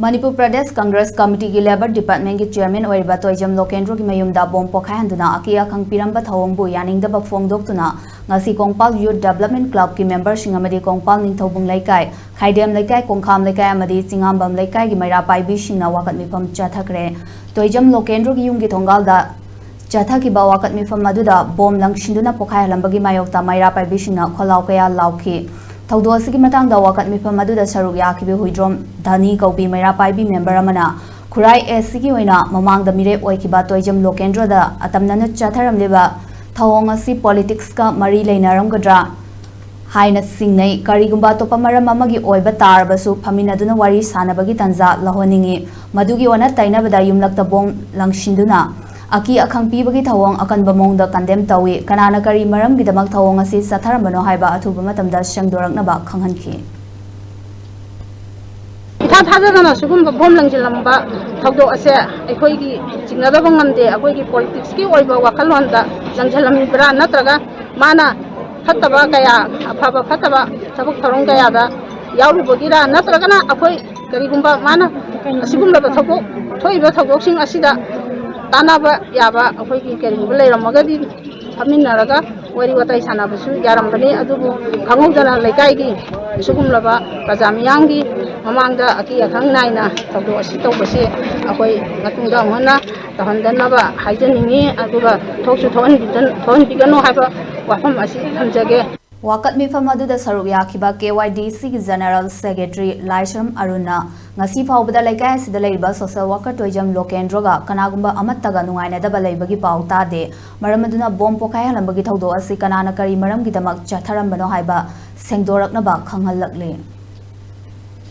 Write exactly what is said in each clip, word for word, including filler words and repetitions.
Manipur Pradesh Congress ꯀꯃꯤꯇꯤꯒꯤ labour ꯗꯤꯄꯥꯔꯠꯃꯦꯟꯒꯤ chairman ꯑꯣꯏꯔꯤꯕ ꯇꯣꯏꯖꯝ ꯂꯣꯀꯦꯟꯗ꯭ꯔꯣꯒꯤ ꯃꯌꯨꯝꯗ ꯕꯣꯝ ꯄꯣꯈꯥꯏꯍꯟꯗꯨꯅ ꯑꯀꯤ ꯑꯈꯪ ꯄꯤꯔꯝꯕ ꯊꯧꯑꯣꯡꯕꯨ ꯌꯥꯅꯤꯡꯗꯕ ꯐꯣꯡꯗꯣꯛꯇꯨꯅ ꯉꯁꯤ ꯀꯣꯡꯄꯥꯜ ꯌꯨꯠ ꯗꯦꯕꯂꯞꯃꯦꯟ ꯀ꯭ꯂꯕꯀꯤ ꯃꯦꯝꯕꯔꯁꯤꯡ ꯑꯃꯗꯤ ꯀꯣꯡꯄꯥꯜ ꯅꯤꯡꯊꯧꯕꯨꯡ ꯂꯩꯀꯥꯏ, ꯈꯥꯏꯗꯦꯝ ꯂꯩꯀꯥꯏ, ꯀꯣꯡꯈꯥꯝ ꯂꯩꯀꯥꯏ ꯑꯃꯗꯤ ꯆꯤꯉꯥꯝꯕꯝ ꯂꯩꯀꯥꯏꯒꯤ ꯃꯩꯔꯥ ꯄꯥꯏꯕꯤꯁꯤꯡꯅ ꯋꯥꯀꯠ ꯃꯤꯐꯝ ꯆꯠꯊꯈ꯭ꯔꯦ꯫ ꯇꯣꯏꯖꯝ ꯂꯣꯀꯦꯟꯗ꯭ꯔꯣꯒꯤ ꯌꯨꯝꯒꯤ ꯊꯣꯡꯒꯥꯜꯗ ꯆꯠꯊꯈꯤꯕ ꯋꯥꯀꯠ ꯃꯤꯐꯝ ꯑꯗꯨꯗ ꯕꯣꯝ ꯂꯪꯁꯤꯟꯗꯨꯅ ꯄꯣꯈꯥꯏꯍꯜꯂꯝꯕꯒꯤ ꯃꯥꯌꯣꯛꯇ ꯃꯩꯔꯥ ꯄꯥꯏꯕꯤꯁꯤꯡꯅ ꯈꯣꯜꯂꯥꯎ ꯀꯌꯥ ꯂꯥꯎꯈꯤ꯫ ꯊꯧꯗꯣꯛ ꯑꯁꯤꯒꯤ ꯃꯇꯥꯡꯗ ꯋꯥꯀꯠ ꯃꯤꯐꯝ ꯑꯗꯨꯗ ꯁꯔꯨꯛ ꯌꯥꯈꯤꯕ ꯍꯨꯏꯗ꯭ꯔꯣꯝ ꯙꯅꯤ ꯀꯧꯕꯤ ꯃꯩꯔꯥ ꯄꯥꯏꯕꯤ ꯃꯦꯝꯕꯔ ꯑꯃꯅ ꯈꯨꯔꯥꯏ ꯑꯦꯁ ꯁꯤꯒꯤ ꯑꯣꯏꯅ ꯃꯃꯥꯡꯗ ꯃꯤꯔꯦꯞ ꯑꯣꯏꯈꯤꯕ ꯇꯣꯏꯖꯝ ꯂꯣꯀꯦꯟꯗ꯭ꯔꯣꯗ ꯑꯇꯝꯅꯅ ꯆꯠꯊꯔꯝꯂꯤꯕ ꯊꯧꯑꯣꯡ ꯑꯁꯤ ꯄꯣꯂꯤꯇꯤꯛꯁꯀ ꯃꯔꯤ ꯂꯩꯅꯔꯝꯒꯗ꯭ꯔꯥ ꯍꯥꯏꯅ ꯆꯤꯡꯅꯩ꯫ ꯀꯔꯤꯒꯨꯝꯕ ꯑꯇꯣꯞꯄ ꯃꯔꯝ ꯑꯃꯒꯤ ꯑꯣꯏꯕ ꯇꯥꯔꯕꯁꯨ ꯐꯝꯃꯤꯟꯅꯗꯨꯅ ꯋꯥꯔꯤ ꯁꯥꯟꯅꯕꯒꯤ ꯇꯥꯟꯖꯥ ꯂꯧꯍꯟꯅꯤꯡꯏ꯫ ꯃꯗꯨꯒꯤ ꯑꯣꯟꯅ ꯇꯩꯅꯕꯗ ꯌꯨꯝꯂꯛꯇ ꯕꯣꯝ ꯂꯪꯁꯤꯟꯗꯨꯅ ꯑꯀꯤ ꯑꯈꯪ ꯄꯤꯕꯒꯤ ꯊꯧꯑꯣꯡ ꯑꯀꯟꯕ ꯃꯑꯣꯡꯗ ꯀꯟꯗꯦꯝ ꯇꯧꯏ꯫ ꯀꯅꯥꯅ ꯀꯔꯤ ꯃꯔꯝꯒꯤꯗꯃꯛ ꯊꯧꯑꯣꯡ ꯑꯁꯤ ꯆꯠꯊꯔꯝꯕꯅꯣ ꯍꯥꯏꯕ ꯑꯊꯨꯕ ꯃꯇꯝꯗ ꯁꯦꯡꯗꯣꯔꯛꯅꯕ ꯈꯪꯍꯟꯈꯤ꯫ ꯏꯊꯥ ꯊꯥꯖꯗꯅ ꯁꯤꯒꯨꯝꯕ ꯕꯣꯝ ꯂꯪꯁꯤꯜꯂꯝꯕ ꯊꯧꯗꯣꯛ ꯑꯁꯦ ꯑꯩꯈꯣꯏꯒꯤ ꯆꯤꯡꯅꯗꯕ ꯉꯝꯗꯦ꯫ ꯑꯩꯈꯣꯏꯒꯤ ꯄꯣꯂꯤꯇꯤꯛꯁꯀꯤ ꯑꯣꯏꯕ ꯋꯥꯈꯜꯂꯣꯟꯗ ꯂꯪꯁꯤꯜꯂꯝꯃꯤꯕ꯭ꯔꯥ, ꯅꯠꯇ꯭ꯔꯒ ꯃꯥꯅ ꯐꯠꯇꯕ ꯀꯌꯥ, ꯑꯐꯕ ꯐꯠꯇꯕ ꯊꯕꯛ ꯊꯧꯔꯝ ꯀꯌꯥꯗ ꯌꯥꯎꯔꯨꯕꯒꯤꯔꯥ, ꯅꯠꯇ꯭ꯔꯒꯅ ꯑꯩꯈꯣꯏ ꯀꯔꯤꯒꯨꯝꯕ ꯃꯥꯅ ꯑꯁꯤꯒꯨꯝꯂꯕ ꯊꯧꯗꯣꯛ, ꯊꯣꯛꯏꯕ ꯊꯧꯗꯣꯛꯁꯤꯡ ꯑꯁꯤꯗ ꯇꯥꯟꯅꯕ ꯌꯥꯕ ꯑꯩꯈꯣꯏꯒꯤ ꯀꯔꯤꯒꯨꯝꯕ ꯂꯩꯔꯝꯃꯒꯗꯤ ꯐꯝꯃꯤꯟꯅꯔꯒ ꯋꯥꯔꯤ ꯋꯥꯇꯥꯏ ꯁꯥꯟꯅꯕꯁꯨ ꯌꯥꯔꯝꯕꯅꯤ꯫ ꯑꯗꯨꯕꯨ ꯈꯪꯍꯧꯗꯅ ꯂꯩꯀꯥꯏꯒꯤ ꯑꯁꯤꯒꯨꯝꯂꯕ ꯄ꯭ꯔꯖꯥ ꯃꯤꯌꯥꯝꯒꯤ ꯃꯃꯥꯡꯗ ꯑꯀꯤ ꯑꯈꯪ ꯅꯥꯏꯅ ꯊꯧꯗꯣꯛ ꯑꯁꯤ ꯇꯧꯕꯁꯤ ꯑꯩꯈꯣꯏ ꯃꯇꯨꯡꯗ ꯑꯃꯨꯛ ꯍꯟꯅ ꯇꯧꯍꯟꯗꯅꯕ ꯍꯥꯏꯖꯅꯤꯡꯏ꯫ ꯑꯗꯨꯒ ꯊꯣꯛꯁꯨ ꯊꯣꯛꯍꯟꯕꯤꯗ-, ꯊꯣꯛꯍꯟꯕꯤꯒꯅꯨ ꯍꯥꯏꯕ ꯋꯥꯐꯝ ꯑꯁꯤ ꯊꯝꯖꯒꯦ꯫ ꯋꯥꯀꯠ ꯃꯤꯐꯝ ꯑꯗꯨꯗ ꯁꯔꯨꯛ ꯌꯥꯈꯤꯕ ꯀꯦ ꯋꯥꯏ ꯗꯤ ꯁꯤꯒꯤ ꯖꯦꯅꯔꯦꯜ ꯁꯦꯀ꯭ꯔꯦꯇꯔꯤ ꯂꯥꯏꯁ꯭ꯔꯝ ꯑꯔꯨꯟꯅ ꯉꯁꯤ ꯐꯥꯎꯕꯗ ꯂꯩꯀꯥꯏ ꯑꯁꯤꯗ ꯂꯩꯔꯤꯕ ꯁꯣꯁꯦꯜ ꯋꯥꯀꯔ ꯇꯣꯏꯖꯝ ꯂꯣꯀꯦꯟꯗ꯭ꯔꯣꯒ ꯀꯅꯥꯒꯨꯝꯕ ꯑꯃꯠꯇꯒ ꯅꯨꯡꯉꯥꯏꯅꯗꯕ ꯂꯩꯕꯒꯤ ꯄꯥꯎ ꯇꯥꯗꯦ꯫ ꯃꯔꯝ ꯑꯗꯨꯅ ꯕꯣꯝ ꯄꯣꯈꯥꯏꯍꯜꯂꯝꯕꯒꯤ ꯊꯧꯗꯣꯛ ꯑꯁꯤ ꯀꯅꯥꯅ ꯀꯔꯤ ꯃꯔꯝꯒꯤꯗꯃꯛ ꯆꯠꯊꯔꯝꯕꯅꯣ ꯍꯥꯏꯕ ꯁꯦꯡꯗꯣꯔꯛꯅꯕ ꯈꯪꯍꯜꯂꯛꯂꯤ꯫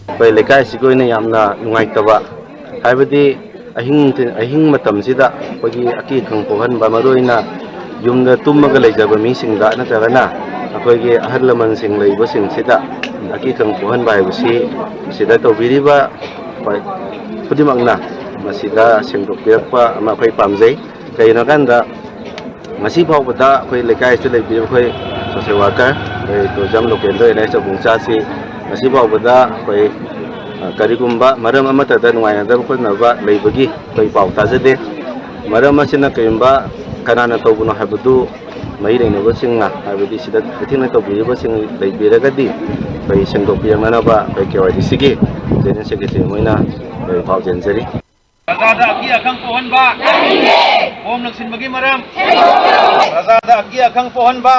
ꯑꯩꯈꯣꯏ ꯂꯩꯀꯥꯏꯁꯤꯒꯤ ꯑꯣꯏꯅ ꯌꯥꯝꯅ ꯅꯨꯡꯉꯥꯏꯇꯕ, ꯍꯥꯏꯕꯗꯤ ꯑꯍꯤꯡ, ꯑꯍꯤꯡ ꯃꯇꯝꯁꯤꯗ ꯑꯩꯈꯣꯏꯒꯤ ꯑꯀꯤ ꯑꯈꯪ ꯄꯣꯛꯍꯟꯕ, ꯃꯔꯨꯑꯣꯏꯅ ꯌꯨꯝꯗ ꯇꯨꯝꯃꯒ ꯂꯩꯖꯕ ꯃꯤꯁꯤꯡꯗ ꯅꯠꯇ꯭ꯔꯒꯅ ꯑꯩꯈꯣꯏꯒꯤ ꯑꯍꯜ ꯂꯃꯟꯁꯤꯡ ꯂꯩꯕꯁꯤꯡꯁꯤꯗ ꯑꯀꯤ ꯑꯈꯪ ꯄꯣꯛꯍꯟꯕ ꯍꯥꯏꯕꯁꯤ ꯁꯤꯗ ꯇꯧꯕꯤꯔꯤꯕ ꯈꯨꯗꯤꯡꯃꯛꯅ ꯃꯁꯤꯗ ꯁꯦꯡꯗꯣꯛꯄꯤꯔꯛꯄ ꯑꯃ ꯑꯩꯈꯣꯏ ꯄꯥꯝꯖꯩ꯫ ꯀꯩꯒꯤꯅꯣ ꯍꯥꯏꯀꯥꯟꯗ ꯉꯁꯤ ꯐꯥꯎꯕꯗ ꯑꯩꯈꯣꯏ ꯂꯩꯀꯥꯏꯁꯤꯗ ꯂꯩꯕꯤꯔꯤꯕ ꯑꯩꯈꯣꯏ ꯁꯣꯁꯦꯜ ꯋꯥꯀꯔ, ꯑꯩꯈꯣꯏ ꯇꯣꯏꯖꯝ ꯂꯣꯀꯦꯟꯗ꯭ꯔ ꯑꯦꯟ ꯑꯦꯁ ꯆꯧꯕꯨꯡꯆꯥꯁꯤ ꯉꯁꯤ ꯐꯥꯎꯕꯗ ꯑꯩꯈꯣꯏ ꯀꯔꯤꯒꯨꯝꯕ ꯃꯔꯝ ꯑꯃꯠꯇꯗ ꯅꯨꯡꯉꯥꯏꯅꯗꯕ ꯈꯣꯠꯅꯕ ꯂꯩꯕꯒꯤ ꯑꯩꯈꯣꯏ ꯄꯥꯎ ꯇꯥꯖꯗꯦ꯫ ꯃꯔꯝ ꯑꯁꯤꯅ ꯀꯔꯤꯒꯨꯝꯕ ꯀꯅꯥꯅ ꯇꯧꯕꯅꯣ ꯍꯥꯏꯕꯗꯨ ꯃꯔꯤ ꯂꯩꯅꯕꯁꯤꯡꯅ, ꯍꯥꯏꯕꯗꯤ ꯁꯤꯗ ꯈꯨꯊꯦꯡꯅ ꯇꯧꯕꯤꯔꯤꯕꯁꯤꯡ ꯂꯩꯕꯤꯔꯒꯗꯤ ꯑꯩꯈꯣꯏ ꯁꯦꯡꯗꯣꯛꯄꯤꯔꯛꯅꯅꯕ ꯑꯩꯈꯣꯏ ꯀꯦ ꯋꯥꯏ ꯗꯤ ꯁꯤꯒꯤ ꯖꯦꯅꯔꯦꯜ ꯁꯦꯀ꯭ꯔꯦꯇꯔꯤ ꯑꯣꯏꯅ ꯑꯩꯈꯣꯏ ꯄꯥꯎ ꯆꯦꯟꯖꯔꯤ꯫ ꯄ꯭ꯔꯖꯥꯗ ꯑꯀꯤ ꯑꯈꯪ ꯄꯣꯛꯍꯟꯕ, ꯐꯣꯝ ꯂꯪꯁꯤꯟꯕꯒꯤ ꯃꯔꯝ, ꯄ꯭ꯔꯖꯥꯗ ꯑꯀꯤ ꯑꯈꯪ ꯄꯣꯛꯍꯟꯕ,